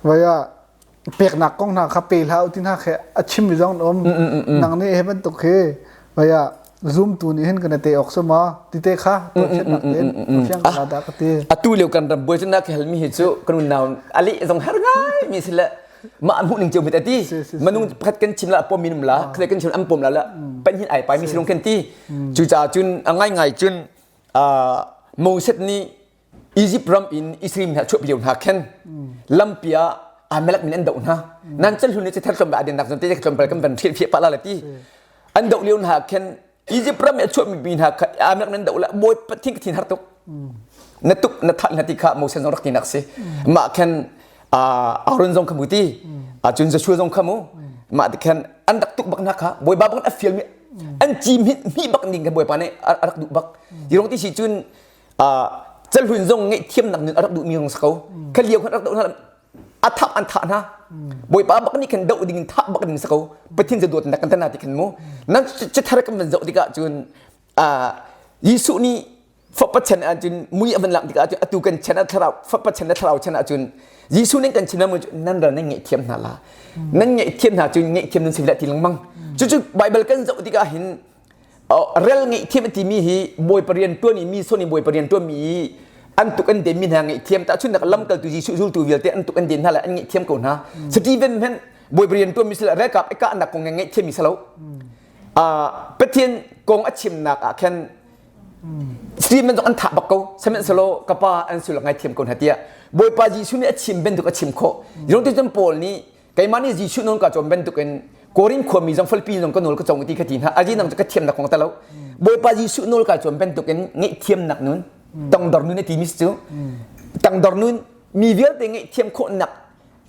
vaya peknak kong hna kha pe hlah u ti hna khi a chim mi zong an um nang nih he bantuk khi vaya zoom tu nih hin kan te awk si ma ti te kha tuahfiannak tein fiang ka dah ka ti atu lio kan ram buai cu na ka helmi hi cu kan unau ali zong har ngai mi si le mah an hmuh ning cio mit ati manung pakhat kan chim la pom minum la khle kan chim an pom la la pan hin ai pai mi silung kan ti cu caah cun a ngai ngai cun Moses nih Egypt ram in Israel hna chuah lio hna khan lampi ah Amalek min an doh hna. Nan chan hlun ni thar tlawm ba aden nak zon te tlawm pal kan van thil phi pa la ti. An doh lio hna khan Egypt ram i a chuah mi mi hna kha Amalek min an doh la bawi pathin ka thin har tuk. Na tuk na that na ti kha Moses zong rak ti nak si. Mah khan Aaron zong kha mu ti. Cun Joshua zong kha mu. Mah ti khan an rak tuk bak na kha bawipa bak a fial mi an ci hmi bak ning kha bawipa nih a rak duh bak. Ti si cun calhlun zong ngaihthiamnak nun a rak duhmi zong si ko kha lio khan rak doh hna a thah an thah hna bawipa bak nih khan doh ding in thah bak ding si ko pathian cu dawtnak kan tana ti khan mu nan cithar kan van zoh tikah cun Jesuh nih fapa chan ah cun mui a van lak tikah cun atu kan chan ah thlarau fapa chan le thlarau chan ah cun Jesuh nih kan chim mu nan ral nan ngaihthiam hna la nan ngaihthiam hna cun ngaihthiam nan si ti lengmang cucu Bible kan zoh tikah hin rel ngaihthiam a timi hi bawipa rian tuan i mi son i bawipa rian tuan mi i an tuk an den mi hna ngaihthiam tahchunhnak lamkaltu Jesuh zultu vialte an tuk an den hna le an ngaihthiam ko hna Stephen hmanh bawipa rian tuan mi sila ralkap i kahnak kong ngaihthiam mi salo Pathian kong a chimnak ah khan Stephen zong an thah bak ko sihmanhsehlaw ka pa an sul ngaithiam ko hna tiah Bawipa Jesuh nih a chim bantuk a chim khawh Zong ti cun Paul nih keimah nih Jesuh nawl ka cawn bantukin Korin khuami zong Philippines zong ka nawl ka cawng ti ka ti hna azi nang cu ka thiamnak kong ta lo Bawipa Jesuh nawl ka cawn bantukin ngaihthiamnak nun tangdor nun a ti mi cu tangdor nun mi vialte ngaihthiam khawhnak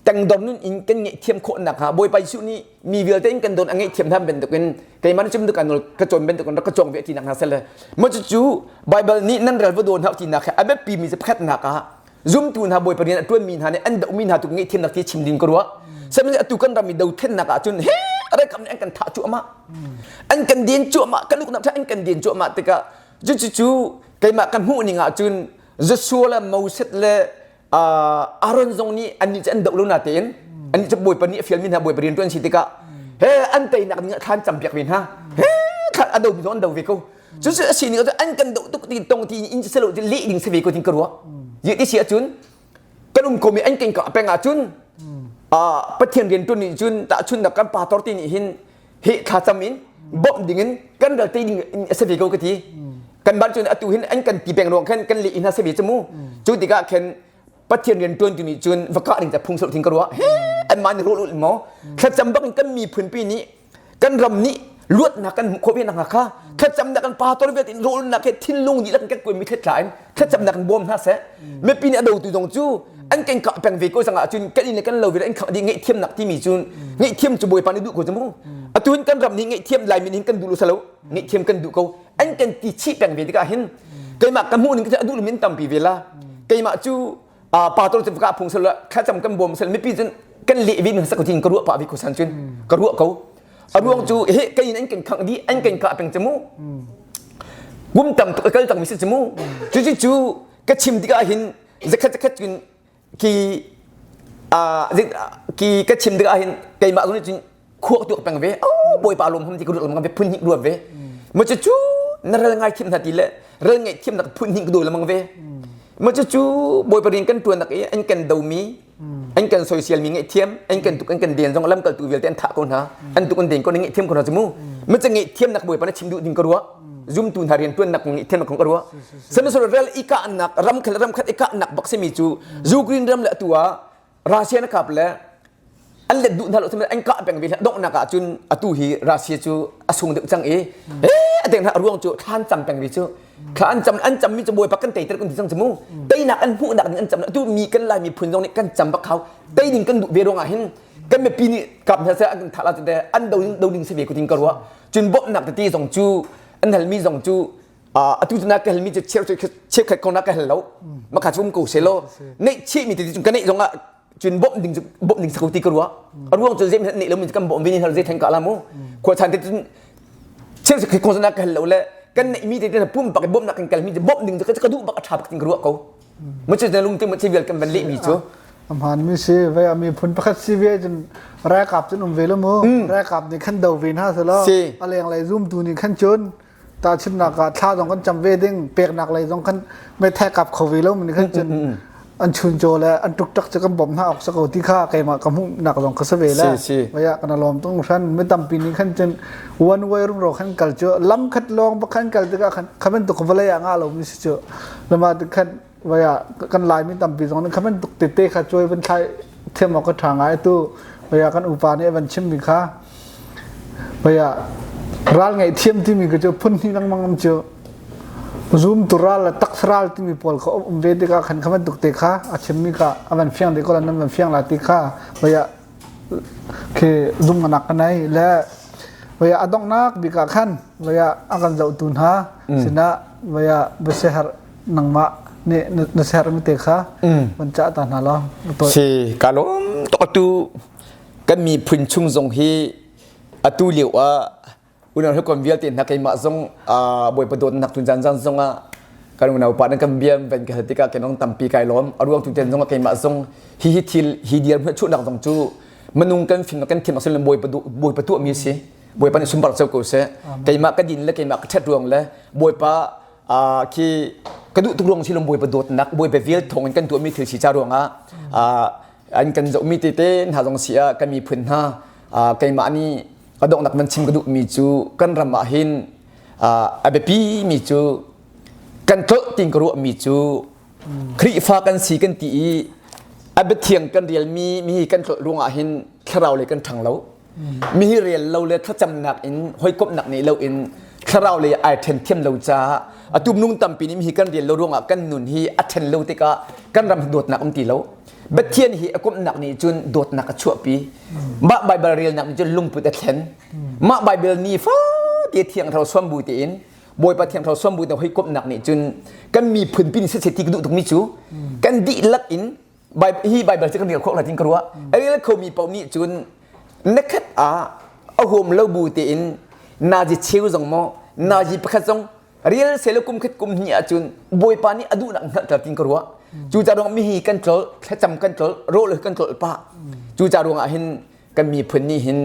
tangdor nun in kan ngaihthiam khawhnak ha Bawipa Jesuh nih mi vialte in kan don a ngaihthiam hna bantukin keimah nih cum ka nawl ka cawn bantukin rak ka cawng ve ti nak hna sel mo cu Bible nih nan rel va dawn hau ti nak he a biapi mi cu pakhatnak ah Zumtu hna Bawipa rian a ṭuanmi hna nih an dohmi hna tu ngaihthiamnak ti chim ding ka ruah. Sihmanhsehlaw atu kan ram i dothlennak ah cun he ralkap nih an kan thah cuahmah. An kan den cuahmah, kan uknak ṭha an kan den cuahmah tikah cucu keimah ka hmuh ning ah cun Joshua le Moses le Aaron zong nih annih cu an doh lo natein annih cu Bawipa nih a fialmi hna Bawipa rian ṭuan si tikah he an teinak ding ah thlan campiak ve hna. He thlan a domi zong an do ve ko. Cucu a sining cu an kan doh tuk ti tong ti in si lo leh ding si ve ko tin ka ruah. Ye ti si ahcun kan um komi an kan kah peng ahcun Pathian rian tuan nih cun tahchun kan pastor ti nih hin he thla cam in bawmh ding in kan ral te ding in a si ve ko ka ti. Kan ban cun atu hin an kan ti peng ruang khan kan leh in ha si ve cu mu. Cu tikah khan Pathian rian tuan tu nih cun va kah ding ca phung sal thing ka ruah. He an mah nih ruah maw thlacam bak in kan miphun pi nih kan ram nih luatnak kan hmuh khawh ve nakhnga kha thlacamnak kan pastor vialte in rawlnak he thinlung dihlak in kan kuaimi thletla in thlacamnak in bawm hna seh mipi nih a dotu zong cu an kan kah peng ve ko zangah cun kan inn le kan lo ve an khangh dih ngaihthiamnak timi cu ngaihthiam cu bawipa nih duh ko cu mu atu hin kan ram nih ngaihthiam laimi nih hin kan duh lo salo ngaihthiam kan duh ko an kan ti chih peng ve tikah hin keimah ka hmuh ning ka duh min tampi ve la keimah cu pastor cu ka phung sal thlacam kan bawm sal mipi cun kan leh ve ning sak tin ka ruah pa ve ko san cun ka ruah ko. A ruang cu he kei in an kan khangh dih an kan kah peng cu mu. Kum tam tuk a kal cangmi si cu mu. Cucu cu ka chim tikah hin zakhat zakhat cun ki ki ka chim tikah hin keimah zong nih cun khuak tuak peng ve oh bawipa lawm hom ti ka ruat lamang ve phun hnih ruat ve ma cu cu na ral ngai thiam hna ti le ral ngaih thiam nak phun hnih ka do lamang ve ma cu cu bawipa rian kan tuan nak i an kan do mi an kan soisial mi ngaihthiam an kan tuk an kan den zong lamkaltu vialte an thah ko hna an tuk an den ko na ngaihthiam ko hna cu mu ma cu ngaihthiam nak bawipa na chim duh ding ka ruah zumtu hna rian tuan nak ngaihthiam nak ka ruah sihmanhsehlaw ral i kahnak ramkhel ramkhat i kahnak bak simi cu Ukraine ram le atu ah Russia na kap le an let duh hna lo an kah peng ve donghnak ah cun atu hi Russia cu a sung deuh cang i eh a deng hna ruang cu thlan cam peng ve cu thla an cam an cam mi cu bawipa kan teiter kan ti cang cu mu teinak an hmuhnak ding an cam atu mi kan lai miphun zong nih kan cam bak hau tei ding kan duh ve ruangah hin kan mipi nih kap hna seh an kan thah la te an do do ding si ve ko tin ka ruah cun bawmhnak tete zong cu an halmi zong cu atu cu na ka halmi cu cheukhat kong na ka hal lo maka cu um ko se law neih chihmi te cu ka neih zong ah cun bawmh ding cu bawmh ding sako ti ka ruah a ruang cu zei neih lo mi kan bawmh ve ni hal zei than ka la mu khua chan te cun cheukhat kong na ka hal lo le kan neih mi te te pumpak bawmhnak kan kal mi bawmh ding cu ka duh bak a tha bak tin ka ruah ko mu cu na lung te mu che vial kan van leh mi cu Amhan mi si ve a miphun pakhat si ve cun ralkap cun um ve lo mu ralkap nih khan do ve hna selaw a lenglei zumtu nih khan cun Tahchunhnak ah thla zong kan cam ve ding, peknak lei zong kan meithal kap kho ve lo mi khan cun an chuncaw le an ṭukṭak cu kan bawmh hna awk si ko ti kha keimah ka hmuhnak zong ka si ve le vaya kan lawm tung hran mi tampi nih khan cun one way rumro khan kal cu lam khat lawng bak khan kal tikah khan kha bantuk vawlei ah ngah lo mi si cu lama khan vaya kan Laimi tampi zong nih kha bantuk tete kha cuai van thlai thiam awk ka ṭha ngai tu vaya kan upa nih van chimmi kha vaya ral ngaih thiam timi ka cu phun hnih lengmang am cu zum tu ral le tak ral timi pawl kha um ve tikah khan kha bantuk te kha a chimmi kha a van fiang te ko la nan van fiang la ti kha vaya khi zum nak ka nei le vaya a donghnak bik ah khan vaya a kan zohtu hna sinah vaya biasiaherh nangmah nih na sermi te kha van cah ta hna law. Si ka lawm tuk atu kan miphun chung zong hi atu lio ah unau hawikom vialte hna keimah zong bawipa dawtnak tun zan zan zong ah kan unau pa nan kan bia van ka hal tikah kenong tampi kai lawm a ruang tu ten zong ah keimah zong hi hi thil hi dir hmuh chuhnak zong cu minung kan fim kan thiam asil bawipa bawipa tuah mi si bawipa nih sunpar co ko seh keimah ka din le keimah ka ṭhat ruang le bawipa khi ka duh tuk ruang si lo bawipa dawtnak bawipa vel thawng in kan tuahmi thil si ca ruangah an kan zohmi tete hna zong si ah kan miphun hna keimah nih ka donghnak van chim ka duhmi cu kan ram ah hin a biapi mi cu kan tlolh tin ka ruahmi cu Khrihfa kan si kan ti i a biathiang kan relmi mi kan tlolh ruangah hin thlarau lei kan ṭhang lo Mi hi rel lo le thlacamnak in hawikomhnak nei lo in thlarau lei ai ṭhen thiam lo caah atu minung tampi nih hi kan rel lo ruangah kan nun hi a ṭhen lo tikah kan ram hi dawtnak um ti lo. Pathian hi a komhnak nih cun dawtnak a chuahpi. Mah Baibal relnak nih cun lungput a thlen. Mah Baibal ni fate thiang thlarau suam bu tein Bawipa thiang thlarau suam bu te hawikomhnak nih cun kan miphun pi nih siseh ti ka duh tukmi cu kan dihlak in hi Baibal cu kan rel khawh lai tin ka ruah. A rel khomi paoh nih cun nakhat ah a huam lo bu tein nazi cheu zong maw nazi pakhat zong rel selo kum khat kum hnih ahcun Bawipa nih a duhnak hngalhter tin ka ruah. Cu ca ruang mi hi kan tlol thlacam kan tlol rawl kan tlol pah. Cu ca ruang ah hin kan miphun nih hin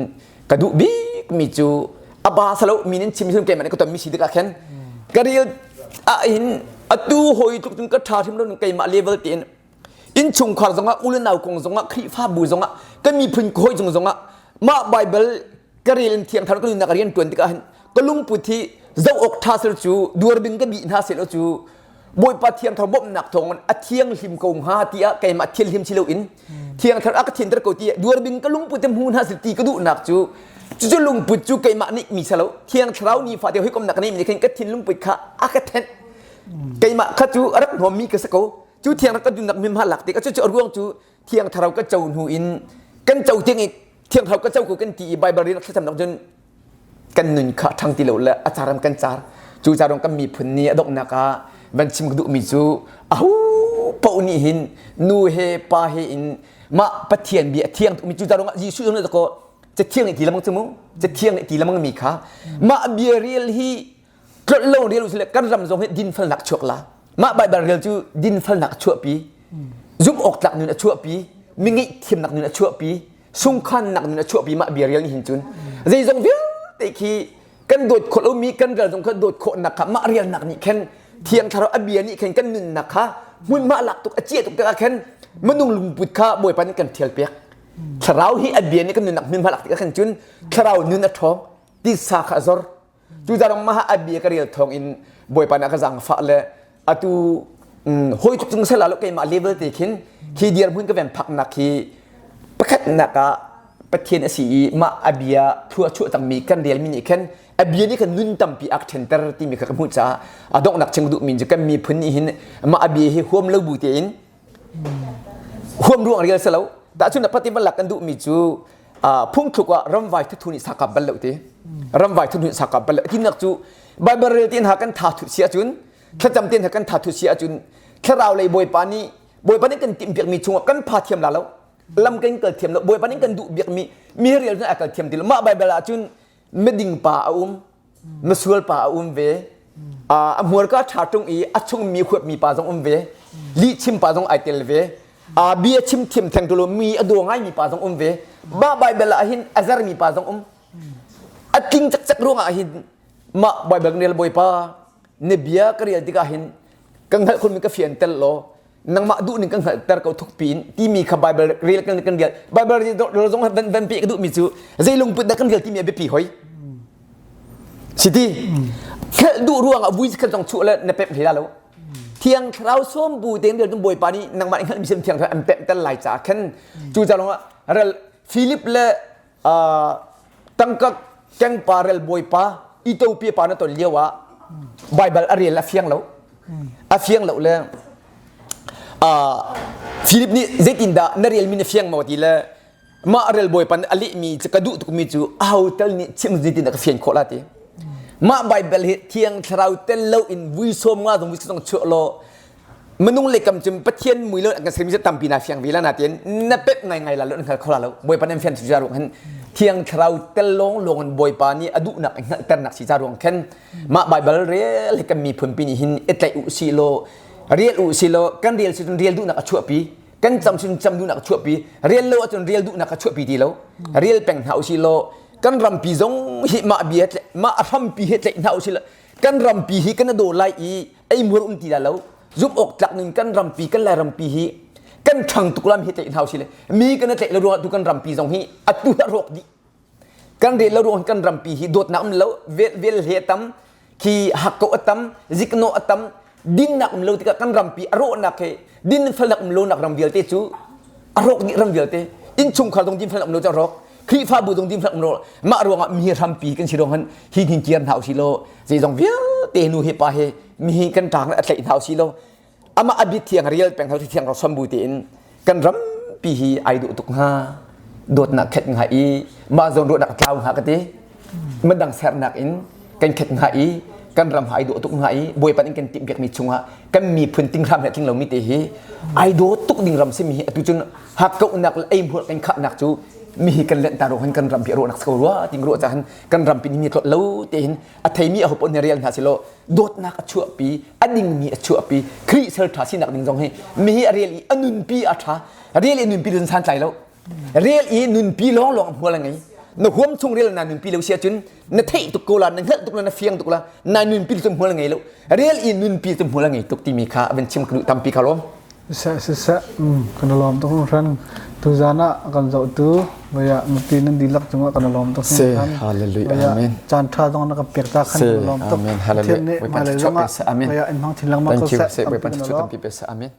ka duh bik mi cu a ba salo mi nin chim hin keimah nih ka ton mi si tikah khin ka rel ah hin atu hoi tluk cun ka ṭha hrim lo keimah level tein innchungkhar zongah u le nau kong zongah Khrihfabu zongah kan miphun hawi cung zongah mah Baibal ka rel in thiang thar ka nunnak rian ṭuan tikah hin ka lungput hi zoh awk ṭha sel cu duar bing ka bih hna sel cu Bawipa thiang thar bawmhnak thawngin a thianghlim ko hnga tiah keimah thianghlim si loin thiang thar a ka thianter ko tiah duar bing ka lungput in hmu hna sel ti ka duhnak cu cucu lungput cu keimah nih mi selo thiang thlarau ni fate hawikomnak ka neih mi khin ka thinlungput kha a ka thenh keimah kha cu a rak hnawmmi ka si ko cu thiang ka dunnak mimha lak tik cu a ruang cu thiang thlarau ka co hnu in kan co tiang i thiang thlarau ka co ko kan ti i Bible rian thlacam nak cun kan nun kha ṭhang ti lo le a caram kan car cu ca kan miphun nih a donghnak ah van chim ka duhmi cu ahu paoh nih hin nu he pa he in mah Pathian bia a thiang tukmi cu ca ruangah Jesuh zong nih ko. Cathiang nih ti lamang cu mu. Cathiang nih ti lamang mi kha mah bia rel hi tlolh lo rel usile kan ram zong hi dinfelnak chuak la. Mah Baibal rel cu dinfelnak a chuahpi. Zumh awk tlak nun a chuahpi. Mi ngaihthiamnak nun a chuahpi. Sungkhannak nun a chuahpi mah bia rel nih hin cun. Zeizong vialte khi kan dawt khawh lomi kan ral zong kha dawt khawhnak kha mah rialnak nih khan thiang thlarau a bia nih khan kan nunnak kha hmunhma lak tuk a ciah tuk tikah khan minung lungput kha bawipa nih kan thial piak thlarau hi a bia nih kan nunnak hmunhma lak tikah khan cun thlarau nun a ṭhawng tisa kha a zor cu zarong mah a bia ka rel thawng in bawipa nih a ka zaangfah le atu hoi tuk cung sela lo keimah level te khin khi dirhmun ka ven phaknak hi pakhatnak ah Pathian a si i mah a bia thua chuah cangmi kan relmi nih khan a bia nih khan nun tampi a ṭhenter timi kha ka hmuh caah a donghnak chim duhmi cu kan miphun nih hin mah a bia hi huam lo bu tein huam ruang rel si lo tahchun pati van lak kan duhmi cu phungthluk ah ramvai thuthu nih sakap bal lo ti ramvai thuthu nih sakap bal lo tinak cu Bible rel tin ha kan tha thut si ahcun thlacam tin ha kan tha thut si ahcun thlarau lei bawipa nih bawipa nih kan timhpiakmi chungah kan pha thiam la lo lam kan kal thiam lo bawipa nih kan duh biakmi mi rial cun a kal thiam ti lo mah Bible ah cun miding pa a um misual pa a um ve a hmurka ṭha ṭung i a chung mi huatmi pa zong um ve lihchim pa zong ai tel ve bia chim thiam theng tu lo mi a daw ngaimi pa zong um ve mah Bible ah hin a zermi pa zong um a tling cakcak ruangah hin mah Bible kan rel bawipa na bia ka rel tikah hin ka hngalh khunmi ka fian tel law nangmah duh ning kan hngalhter ko thukpi in timi kha Bible rel kan kan rel Bible rel zong van van pe ka duhmi cu zei lungput dah kan rel timi a biapi hoi siti hngalh duh ruangah vui khan zong chuah le na pemh hlei la lo thiang thlarau sawm bu tein rel bawipa nih nangmah hngalh mi sim thiang thlarau an pemh tel lai caah khan cu ca lawngah rel Philip le tangka kengpa rel bawipa Ethiopia pa na ton lio ah Bible a rel a fiang lo a fiang lo le Philip nih zeitindah na relmi na fiang maw ti le mah rel bawipa nih a lehmi cu ka duh tukmi cu aho tal nih chim zeitindah ka fian khawh la ti mah Bible hi thiang thlarau tel lo in vui sawm nga zong vui zong chuah law minung le kam cun Pathian mui lo kan sermi tampi na fiang ve la na tiin na pep ngai ngai la lo hngal kho la lo Bawipa nan fian cu ruang hin thiang thlarau tel lawng lawng in Bawipa nih a duhnak hngalhternak si ca ruang khan mah Bible rel hi kan miphun pi nih hin i tlaih u si law rel u si law kan rel si cun rel duhnak a chuahpi kan cam cun cam duhnak a chuahpi rel lo ahcun rel duhnak a chuahpi ti lo rel peng hna u si law kan rampi zong hi mah bia mah a hrampi hi tlaih hna u si law kan rampi hi kan daw lai i eihmuar um ti la lo zumh awk tlak ning kan rampi kan lai rampi hi kan ṭhang tuk lam hi tlaih hna usile mi kan tlaih lo ruangah tu kan rampi zong hi atu a rawk dih kan rel lo ruang kan rampi hi dawtnak um lo vel vel he tam khi hakko a tam zikno a tam dinnak um lo tikah kan rampi a rawhnak he din felnak um lonak ram vialte cu a rawk dih ram vialte innchungkhar zong din felnak um lo cu a rawk Khrihfabu zong din felnak um lo mah ruangah mi hrampi kan si ruang han hi hin kiar hna usih law zeizong vialte nu he pa he mi hi kan ṭang a tlaih hna usih law amah a bit thiang rial peng hau thiang ro sambu tein kan rampi hi ai duh tuk hnga dawtnak khet hnga i mah zawn ruahnak tlau hnga ka ti mandang sernak in kan khet hnga i kan ram ai dawh tuk hnga i bawipa in kan timh piakmi chungah kan miphun tinghram le tling lomi te hi ai daw tuk ding ram simi hi atu cun hakkauhnak le eihmuar kan khahnak cu mi hi kan lent ta ro kan ram hi ruahnak ko rua ting ruah cahan kan ram pin mi tlot lo te hin a theimi a hopon real hna silo dawtnak a chuahpi a dingmi a chuahpi Khrih sal tha sinak ding zong hi mi hi a rel i a nunpi a tha rel i nunpi dun san tlai lo rel i nunpi lawng lawng hmual a ngei na huam chung rel na nunpi lo sia cun na theih tuk ko la na hngalh tuk la na fiang tuk la na nunpi cu hmual ngei lo rel i nunpi cu hmual ngei tuk timi kha van chim ka duh tampi kha lawm Siseh siseh kan i lawm tuk hringhran. Tuzaan ah kan zohtu voiah mipi nan dihlak cungah kan i lawm tuk hringhran. Hallelujah. Amen. Caan ṭha zong na kan pek ta khan kan i lawm tuk. Amen. Hallelujah. Pathian nih hmailei zongah Amen. voiah in hmang chin lengmang Thank ko you. seh. Tampi kan i lawm. Amen.